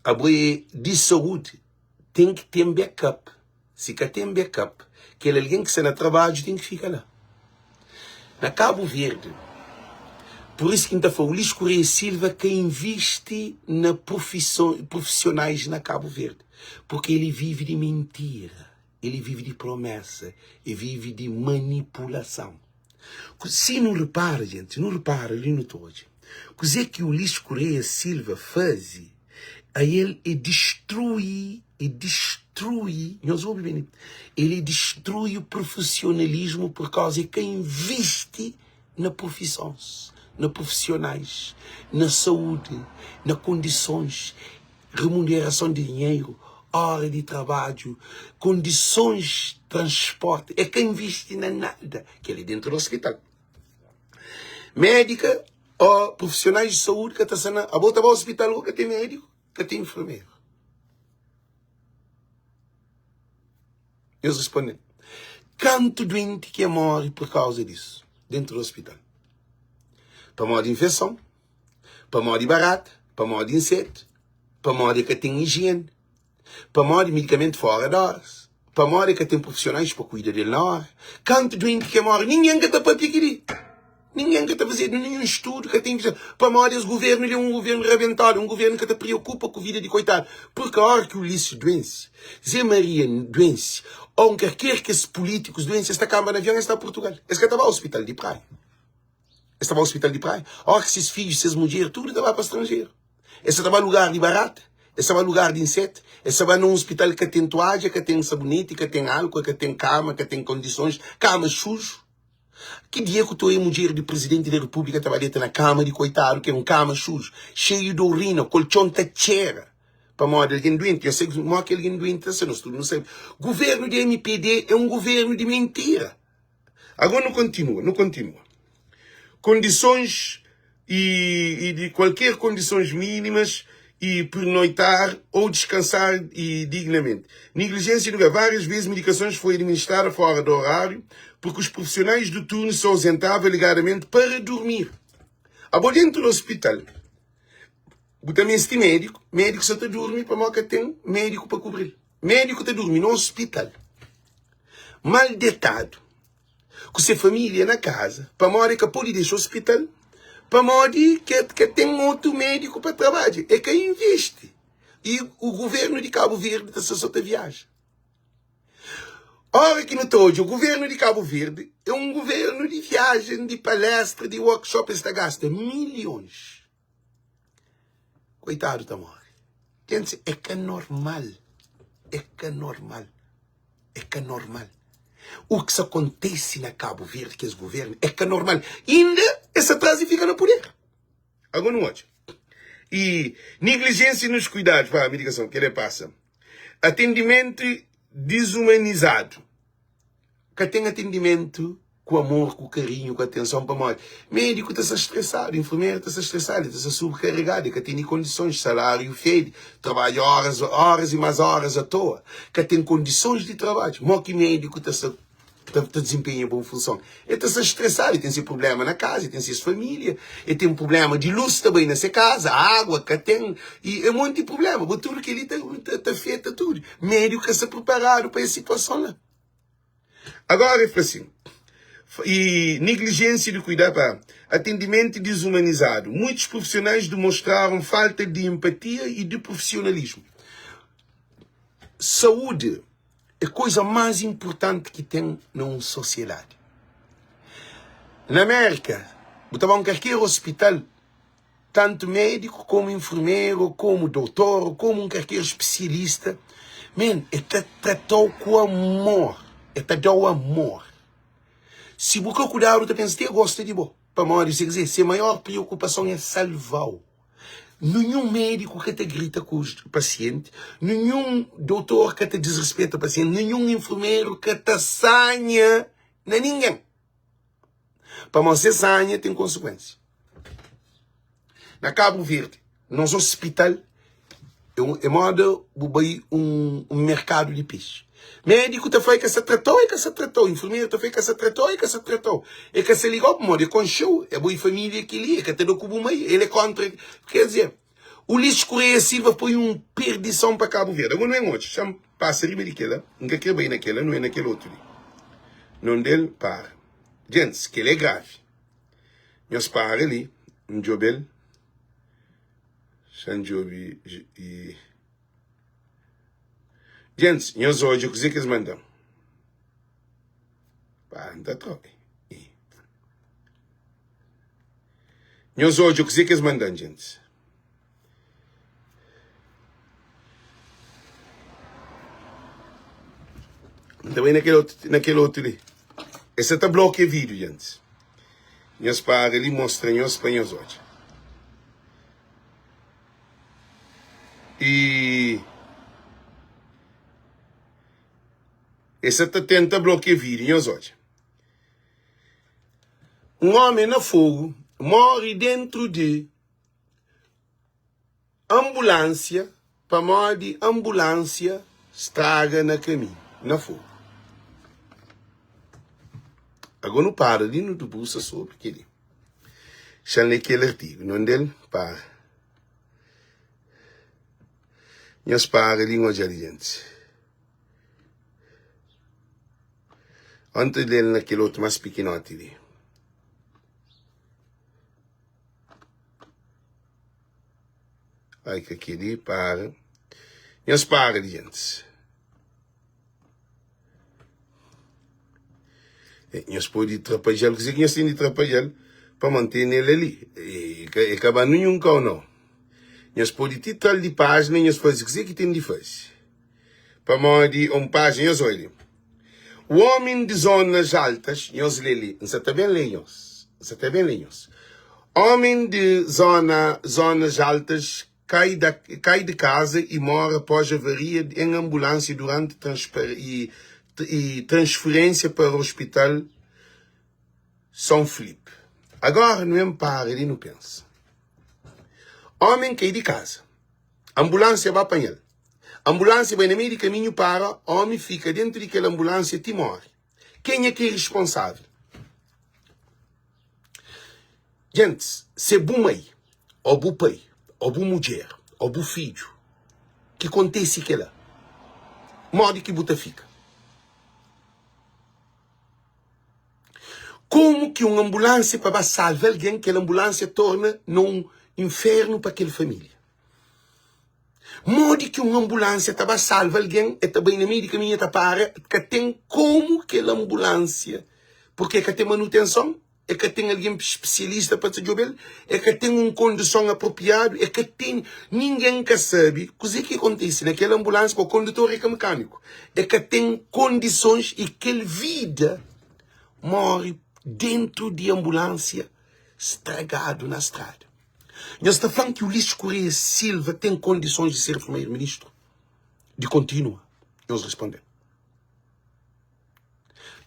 abo é di saúdi ten ki ten backup si ka ten backup kel algen ki sta na trabadju ten ki fika la na Kabu Verdi. Pur isu ki N ta fla, Ulisses Correia Silva ka invisti na profisionais na Cabo Verde, porque ele vive di mentira, ele vive di promesa, ele vive di manipulason. Si nu repara, gente, nu repara li nu ta odja kuzê ki Ulisses Correia Silva faze, a el é distrui, é distrui, nhos obi ben, ele distrui o profissionalismo por causa é ka invisti na profisons, na profissionais, na saúde, na kondisons, remunerason di dinheru, ora di trabadju, kondisons, transporti, é ka invisti na nada, kel-li dentu di ospital. Médika ô profissionais di saúde ka ta sta na, abo ta ba ospital ku ka ten médiku, ka ten enfermeru. Nhos responde-m, Kantu duenti ki é móre pur kauza disu dentu di ospital? Pamodi infeson, pamodi barata, pamodi insetu, pamodi ka ten ijiene, pamodi medikamentu fora di oras, pamodi ka ten profisionais pa kuida del na ora. Kantu duenti ki móre, ningen ka ta papia kel-li. Ningen ka ta fazedu ninhun studu, ka ten pamodi es guvernu li é un guvernu rabentadu, un guvernu ka ta preokupa ku vida di koitadu. Purki ora ki Ulisses duense, Zé Maria duense, ou un karker kes pulítikus duense, es ta kanba na avion es ta Purtugal. Es ka ta ba ospital di Praia. Es ta ba ospital di Praia. Ora ki ses fidjus, ses mudjer, tudu ta ba pa stranjeru. Es ta ba lugar di barata, es ta ba lugar di insetu, es ta ba na un ospital ka ten tuadja, ka ten saboneti, ka ten álkua, ka ten kama, ka ten kondisons, kama suju. Ki dia ku toi mudjer di presidenti di repúblika ta ba deta na kama di koitadu, ki é un kama suju, xeiu di orina, koltxon ta txera pamodi algen duenti? Nhos sabe modi ki algen duenti ta sta? Nos tudu nu sabe. Guvernu di mpd é un guvernu di mentira. Agora nu kontinua, nu kontinua. Kondisons e, e de qualquer condições mínimas e pernoitar ou descansar e dignamente. Negligência do lugar. Várias vezes medicações foi administrada fora do horário porque os profissionais do turno se ausentavam alegadamente para dormir. Abo dentro do hospital, bu ta meste médico, médico só ta dormi pamodi ka ten médico pa cobri. Médico ta dormi no hospital, mal detado. ku se família na kaza pamodi e ka pode dexa ospital pamodi ke ka ten otu médiku pa trabadja e ka invisti i o guvernu di Kabu Verdi ta sta so ta viaja ora ki nu ta odja guvernu di Kabu Verdi é un guvernu di viajen di palestra di workshop es ta gasta milhons Koitadu ta móre. Gentis, é ka normal, é ka normal, é ka normal. U ki sa kontese na Kabu Verdi ku es guvernu é ka normal. Inda es sa traze fika na puder. Agora nu odja. E negligência nos cuidados pa medicação que ele passa. Atendimento desumanizado. Ka ten atendimentu ku amor, ku karinhu, ku atenson pamodi médiku ta sta stresadu, infermeru ta sta stresadu, el ta sta subkaregadu, el ka tene kondisons, saláriu fedi, trabadja óras, óras i más óras atoa, ka ten kondisons di trabadju. Mó ki médiku ta sta ta dizenpenha bon funson? El ta sta stresadu, el ten se prubléma na kaza, el ten ses família, el ten prubléma di lus ta bai na se kaza, água ka ten, i un monti prubléma. Bo tudu kel-li ta ta afeta tudu. Médiku ka sta priparadu pa es situason la. Agora el fla sin, E negligência de cuidar pa atendimento desumanizado. Muitos profissionais demonstraram falta de empatia e de profissionalismo. Saúde é coisa mais importante que tem numa sociedade. Na América, bu ta ba um qualquer hospital, tantu médiku komu infermeru, komu dotor, komu un kalker spesialista, men, e ta trata-u ku amor, e ta da-u amor. Si bu ka kudadu, ta pensa ti e gosta di bo, pamodi se kizer, se maior priokupason é salva-u. Ninhun médiku ka ta grita ku pasienti, ninhun dotor ka ta disrispeta pasienti, ninhun infermeru ka ta sanha na ningen. Pamodi se sanha ten konsekuensia. Na Kabu Verdi, nos ospital é moda bu bai un merkadu di pexi. Médiku ta fla e ka sa tratau, e ka sa tratau. Infermeru ta fla e ka sa tratau, e ka sa tratau. E ka sa ligau pamodi e konxeu, é bo e família keli, e ka ta da ku bu mai, el é kontra. Ker dizer, Ulisses Correia Silva foi un perdison pa Kabu Verdi. Agora nu ben odja, xa-m pasa riba di kela, N ka kre bai na kela, nu é na kel otu li. Nonde el para. Gentis, kel é gravi. Nhos para li. N djobe-l. Xa N djobe i. Gentis, nhos odja kuzê ki es manda-m. Pa, N ta troka. Nhos odja kuzê ki es manda-m, gentis. N ta bai na kel otu, na kel otu li. Es sa ta blokia vídiu, gentis. Nhos para li, mostra nhos pa nhos odja. I es sa ta tenta blokia vídiu, nhos odja. Un ómi na Fogu móre dentru di Anbulánsia pamodi anbulánsia straga na kaminhu, na Fogu. Agó nu para li nu debrusa sobri kel-li. Xa-m lé kel artigu. Nonde el para. Nhos para li, N odja li gentis. Onti lé-l na kel otu más pikinoti li. Ai ka keli para. Nhos para di gentis. Eh, nhos pode trapadjal, kuzê ki nhos ten di trapadjal pa mantê nel ali. E ka, e ka ba ninhun kau nau. Nhos pode ti tral di pájina, nhos faze kuzê ki ten di faze. Pamodi un pájina, nhos oi li. O homem de zonas altas, nhos lê li, N sa ta ben lê nhos, N sa ta ben lê nhos. Homem de zona, zonas altas cai da, cai de casa e morre após avaria em ambulância durante transfer, e, e transferência para o hospital São Filipe. Agora nu en para li nu pensa. Homem cai de casa. Anbulánsia ba panha-l. Anbulánsia bai na meiu di kaminhu para, ómi fika dentu di kel anbulánsia ti móre. Kenha ki é responsável? Gentis, se bu mai, ô bu pai, ô bu mudjer, ô bu fidju ki kontise kel-la, modi ki bu ta fika? Komu ki un anbulánsia pa ba salva algen, kel anbulánsia torna na un infernu pa kel família? Modi ki un anbulánsia ta ba salva algen, el ta bai na meiu di kaminhu, el ta para, ka ten komu kel anbulánsia, purki el ka ten manutenson, el ka ten algen spesialista pa ta djobe-l, el ka ten un konduson apropriadu, el ka ten, ningen ka sabe kuzê ki kontise na kel anbulánsia, purki kondutor é ka mekaniku, el ka ten kondisons i kel vida móre dentu di anbulánsia stragadu na strada. Nhos ta fla-m ki Ulisses Correia Silva ten kondisons di ser primeiro-ministru? Di kontinua? Nhos responde-m.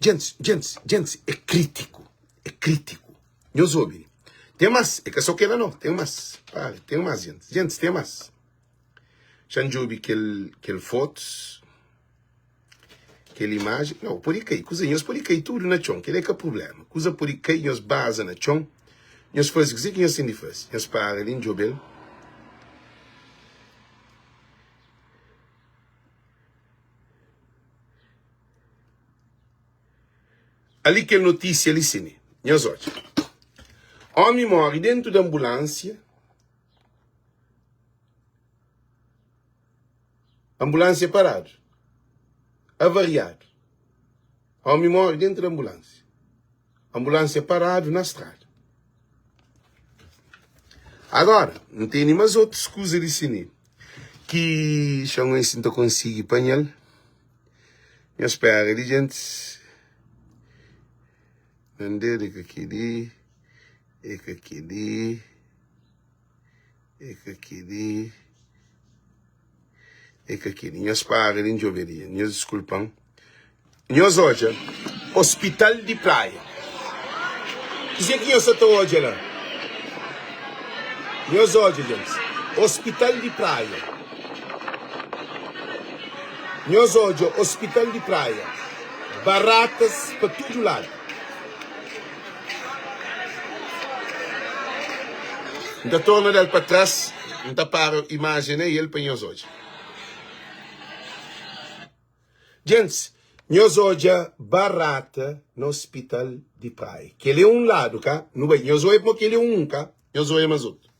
Gentis, gentis, gentis, é kritiku, é kritiku. Nhos obi, ten mas, é ka so kela no, ten mas, para, ten mas, gentis, gentis, ten mas. Xa-m djobe kel, kel fotos. Kel imaji, nau, pode kai, kuza, nhos pode kai tudu na txon, kel-li é ka prubléma. Kuza pode kai, nhos baza na txon, nhos faze kuzê ki nhos ten di faze. Nhos para li, N djobe-l. Ali kel notísia li sini. Nhos odja. Ómi móre déntu di anbulánsia. Anbulánsia paradu, avariadu. Ómi móre déntu di anbulánsia. Anbulánsia paradu na strada. Agora, N tene más otus kuza di sini ki xa N si N ta konsigi panha-l. Nhos spera li, gentis. Nandê, é ka kel-li, é ka kel-li. É ka kel-li, é ka kel-li. Nhos para li, N djobe li. Nhos diskulpa-m. Nhos odja Ospital di Praia. Kuzê ki nhos sa ta odja la? Nhos odja, gentis. Ospital di Praia. Nhos odja Ospital di Praia. Baratas pa tudu ladu. N ta torna da-l pa tras, N ta para imajen na el pa nhos odja. Gentis, Nhos odja barata na hospital di Praia. Kel é un ladu, ka? Nu bai. Nhos oia pamo kel é un, ka? Nhos oia mas otu.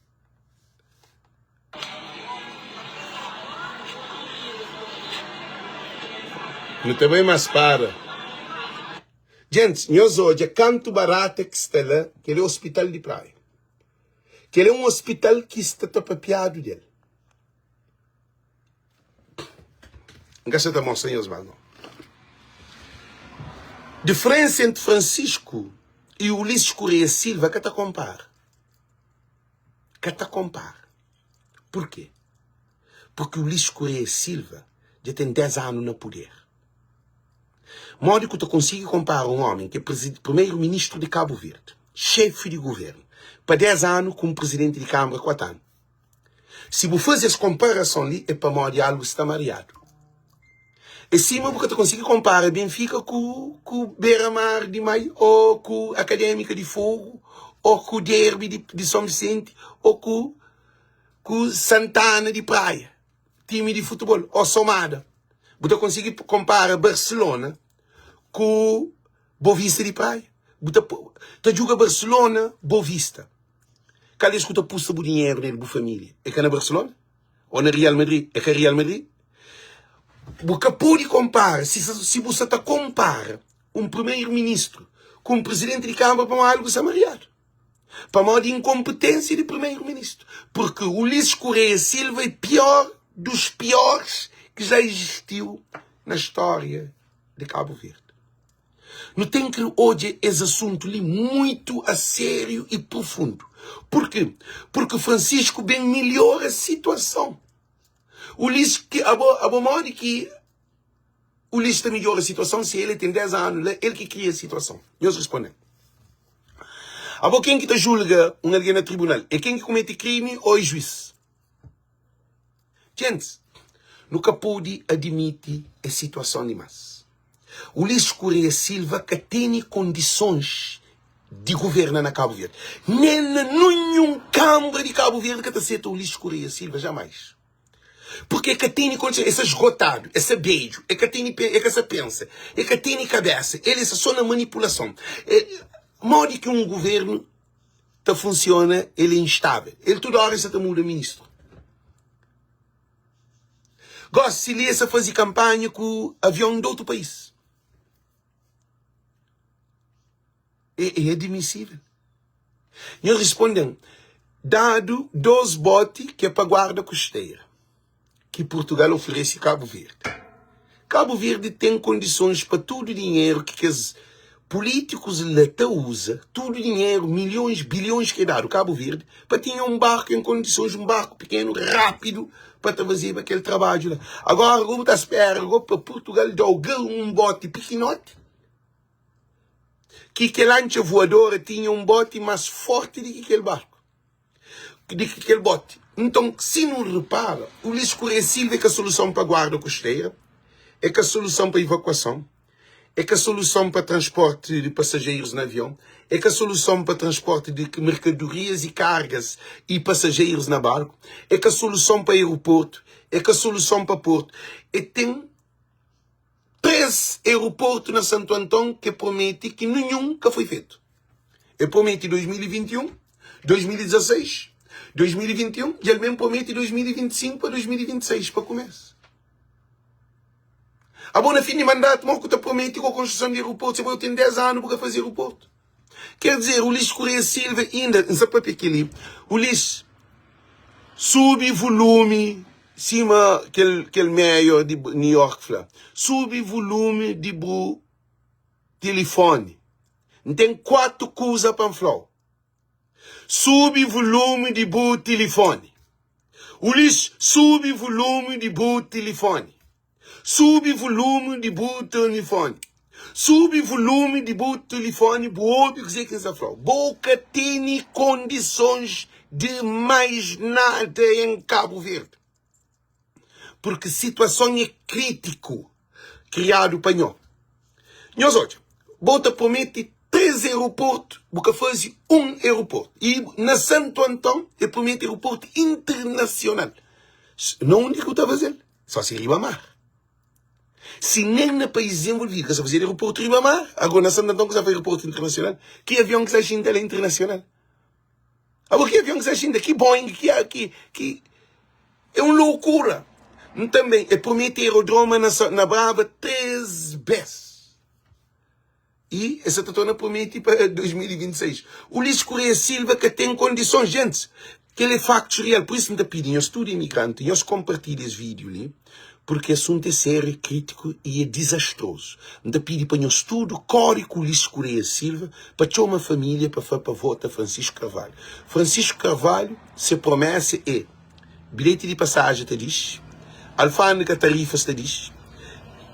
Nu ta bai mas para. Gentis, nhos odja kantu barata ki sta la, kel é hospital di Praia. Kel é un hospital ki sta ta papiadu del. N ka sa ta mostra nhos mas no. Diferensa entri Francisco e Ulisses Correia Silva ka ta konpara. Ka ta konpara. Purkê? Purki Ulisses Correia Silva dja ten 10 anu na puder. Modi ku ta konsigi konpara un omi ki é primeru ministru di Kabu Verdi, xefi di guvernu, pa 10 anu ku un prizidenti di kanbra 4 anu? Si bu faze es konparason li é pamodi algu sta mariadu. É sima bu ka ta konsigi konpara Benfika ku ku Beira Mar di Mai ô ku Akadémika di Fogu ô ku Derby di di Son Visenti ô ku ku Santana di Praia, timi di futebol ô Somada. Bu ta konsigi konpara Barcelona ku Bovista di Praia? Bu ta ta djuga Barcelona Bovista. Kal es ku ta pusta bu dinheru nel, bu familia? É ka na Barcelona? Ou na Real Madrid? É ka Real Madrid? Bu ka pode konpara, si, si bu sa ta konpara un primeiro-ministru ku un presidenti di Kâmara pamodi algu sta mariadu. Pamodi inkonpetênsia di primeiro-ministru. Porque Ulisses Correia Silva é pior dos piores que já existiu na história de Cabo Verde. Nu ten ki odja es asuntu li muitu a sériu i profundu. Purki? Purki Francisco ben milhora situason. Ulisses ki abo abo modi ki Ulisses ta midjora situason si el ten 10 anu la el ki kria situason? Nhos responde-m. Abo ken ki ta julga un algen na tribunal? É ken ki kumete krimi ô é juiz? Gentis, nu ka pode admiti es situason li mas. Ulisses Correia Silva ka tene kondisons di governa na Kabu Verdi. Nen na ninhun kanbra di Kabu Verdi ka ta seta Ulisses Correia Silva, jamais. Purki e ka tene kondison, e sta esgotadu, e sta bedju, e ka tene, e ka sa pensa, e ka tene kabesa, el e sta so na manipulason. Modi ki un governu ta funsiona el é instável. El tudu óra el sta ta muda ministru. Gósi si li el sta faze kanpanha ku avion di otu país. É, é admisível. Nho responde-m, dadu dos boti ki é pa guarda kosteira. ki Purtugal oferese Kabu Verdi. Kabu Verdi ten kondisons pa tudu dinheru ki kes pulítikus la ta uza, tudu dinheru, milhons, bilhons ki é dadu Kabu Verdi, pa tinha un barku en kondisons, un barku pikenu, rápidu, pa ta fazeba kel trabadju la. Agora, bu ta spera go pa Purtugal da-u un boti pikinoti, ki kel antxa voadora tinha un boti más forti di ki kel barku. di ki kel boti. Nton, si nu repara, Ulisses Correia Silva é ka soluson pa guarda kosteira, é ka soluson pa evakuason, é ka soluson pa transporti di pasajerus na avion, é ka soluson pa transporti di merkadorias i kargas i pasajerus na barku, é ka soluson pa aeroportu, é ka soluson pa portu. É ten 3 aeroportu na Santu Anton ke promete ki ninhun ka foi fetu. E promete 2021, 2016, 2021 e el mesmo promete 2025 pa 2026 pa kumesa. Abo na fim di mandato mo ku ta promete ku construção di aeroporto, se bo tem 10 ano bu ka faze aeroporto. Quer dizer, Ulisses Correia Silva inda, N sa papia kel-li, Ulisses, subi vulumi, sima kel, kel mayor di New York fla, subi vulumi di bu tilifoni. N ten 4 kuza pa N fla-u. Subi vulumi di bu tilifoni. Ulisses, subi vulumi di bu tilifoni. Subi vulumi di bu tilifoni. Subi vulumi di bu tilifoni bu obi kuzê ki N sta fla-u. Bo ka tene kondisons di mais nada en Kabu Verdi. Purki situason é kritiku kriadu pa nho. Nhos odja, bo ta promete 3 aeroportu, bu ka faze un aeroportu. I na Santu Anton e promete aeroportu internasional. Na undi ki bu ta faze-l? Só si riba mar. Si nen na país dizenvolvidu ka sa fazedu aeroportu riba mar, ago na Santo Anton ku sa faze aeroportu internasional? Ki avion ki sa xinta la internasional? Ago ki avion ki sa xinta? Ki Boeing? Ki ki ki É un loukura! N tanbe e promete aerodroma na na Brava 3 bes. I e sa ta torna promete pa 2026. Ulisses Correia Silva ka ten kondisons, gentis. Kel é faktus real. Pur isu N ta pidi nhos tudu imigranti, nhos konpartilha es vídiu li, purki asuntu é sériu, é krítiku i é dizastrozu. N ta pidi pa nhos tudu kóre ku Ulisses Correia Silva pa txoma família pa fla pa vota Francisco Carvalho. Francisco Carvalho, se promesa é bilheti di pasaji ta dixi, alfândega tarifas ta dixi,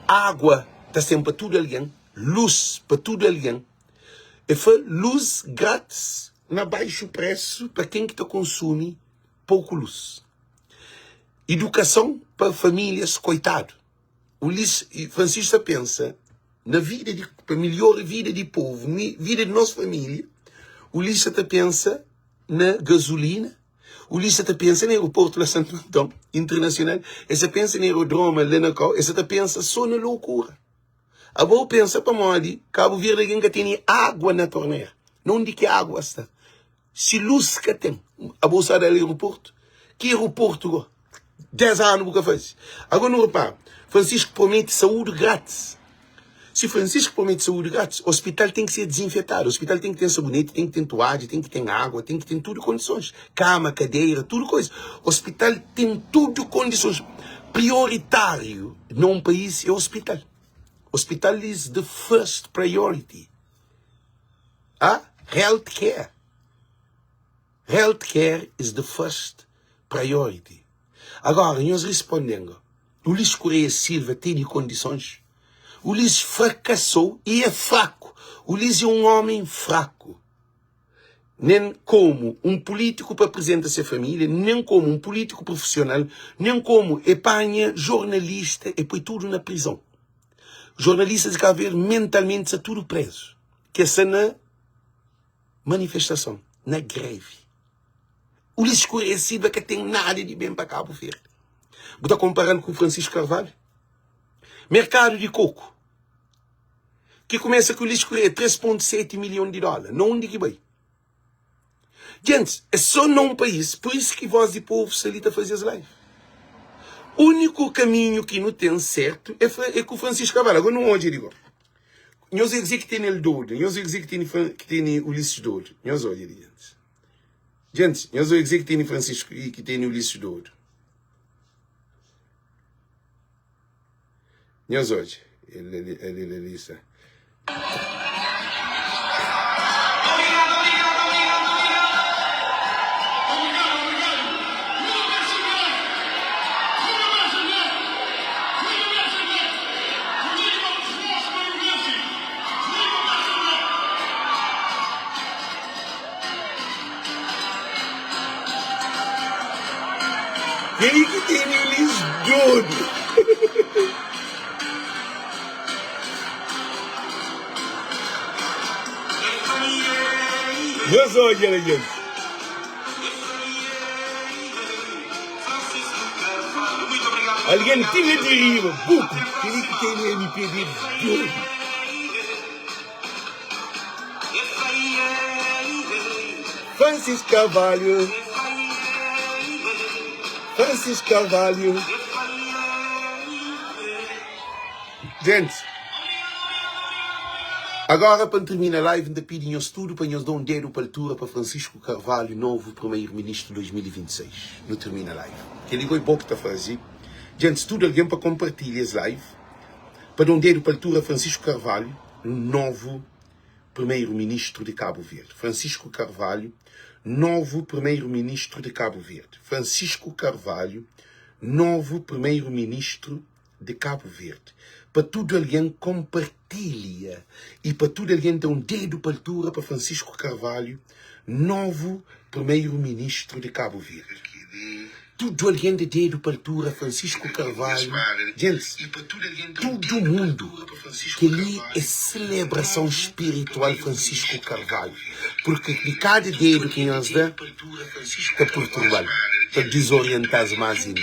água ta sen pa tudu algen, lus pa tudu algen. E fla lus grátis na baixu presu pa ken ki ta konsumi poku lus. Idukason pa famílias koitadu. Ulisses Francisco ta pensa na vida di pa melhora vida di povu, vida di nos família. Ulisses ta pensa na gasolina, Ulisses ta pensa na aeroporto la Santo Antão internacional, el sa pensa na aerodroma la na Kau, el sa ta pensa so na loucura. Abo pensa pamodi Cabo Verde algen ka tene água na torneira. Na undi ki água sta? Si luz ka ten, abo sa dal aeroporto? Ki aeroporto go? 10 anu bu ka faze. Agora nu repara, Francisco promete saúde grátis. Si Francisco promete saúde grátis, hospital tem que ser desinfetado, hospital tem que ter sabonete, tem que ter toalha, tem que ter água, tem que ter tudo condições, cama, cadeira, tudo coisa. Hospital tem tudo condições. Prioritário num país é hospital. Hospital is the first priority. Ah, health care. Health care is the first priority. Agora, nhos responden go. Ulisses Correia Silva tene condições? Ulisses fracassou e é fraco. Ulisses é um homem fraco. Nem como um político para apresenta se família, nem como um político profissional, nem como e panha jornalista e põe tudo na prisão. Jornalistas de Cabo Verde mentalmente está tudo preso. Que essa na manifestason, na grevi. Ulisses Correia Silva ka ten nada di ben pa Cabo Verde. Bu ta konpara-l ku Francisco Carvalho? Merkadu di koku ki kumesa ku Ulisses Correia 3.7 milhon di dóla, na undi ki bai? Gentis, é só na un país, pur isu ki Voz di Povo sta li ta faze es live. Úniku kaminhu ki nu ten sertu é, é ku Francisco Carvalho. Agora nu odja di go. Nhos é kuzê ki tene el dodu, nhos é kuzê ki tene, ki tene Ulisses dodu. Nhos odja li, gentis. Gentis, nhos odja kuzê ki tene Francisco i ki tene Ulisses dodu. Nhos odja. El ali, ali, ali, ali sta. Kel-li ki tene elis dodu. Nhos odja la, gentis. Algen tinha di riba, buku. Kel-li ki tene MPB dodu. Francis Carvalho Francis Carvalho Gente, agora pa N termina live N ta pidi nhos tudo pa nhos da um dedo pa altura pa Francisco Carvalho, novo primeiro-ministro 2026. Nu termina live. Kel-li goi bo ki ta faze. Gente, tudo algen pa kompartilha es live. Pa da um dedo pa altura Francisco Carvalho, um novo primeiro-ministro de Cabo Verde. Francisco Carvalho, novo primeiro-ministro de Cabo Verde. Francisco Carvalho, novo primeiro-ministro de Cabo Verde. Pa tudo alguém compartilha e pa tudo alguém dá um dedo pa altura pa Francisco Carvalho, novo primeiro-ministro de Cabo Verde. Tudo alguém dá dedo pa altura Francisco Carvalho. Gente, tudo mundo. Kel-li é selebrason spiritual Francisco Carvalho. Porque di kada dedu ki nhos da, ta perturba-l, ta dizorienta-s más inda.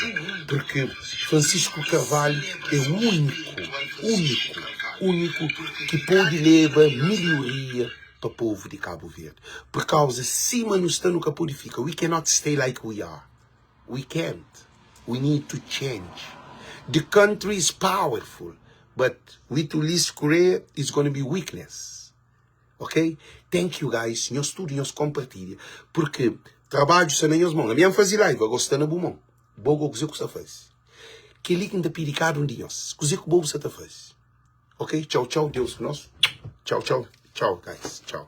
Porque Francisco Carvalho é úniku. Úniku, úniku ki pode leba milhoria pa povu di Kabu Verdi. Pur kauza sima nu sta nu ka pode fika. We cannot stay like we are. We can't. We need to change. The country is powerful, but with Ulisses Correia it's gonna be weakness. Ok? Thank you guys. Nhos tudu nhos kompartilha. Porque trabadju sta na nhos mon. Ami N faze live, ago sta na bu mon. Bo go kuze ku sta faze. Kel-li ki N ta pidi kada un di nhos. Kuze ku bo bu sta ta faze. Ok? Txau, txau. Deus ku nos. Txau, txau. Txau, guys. Txau.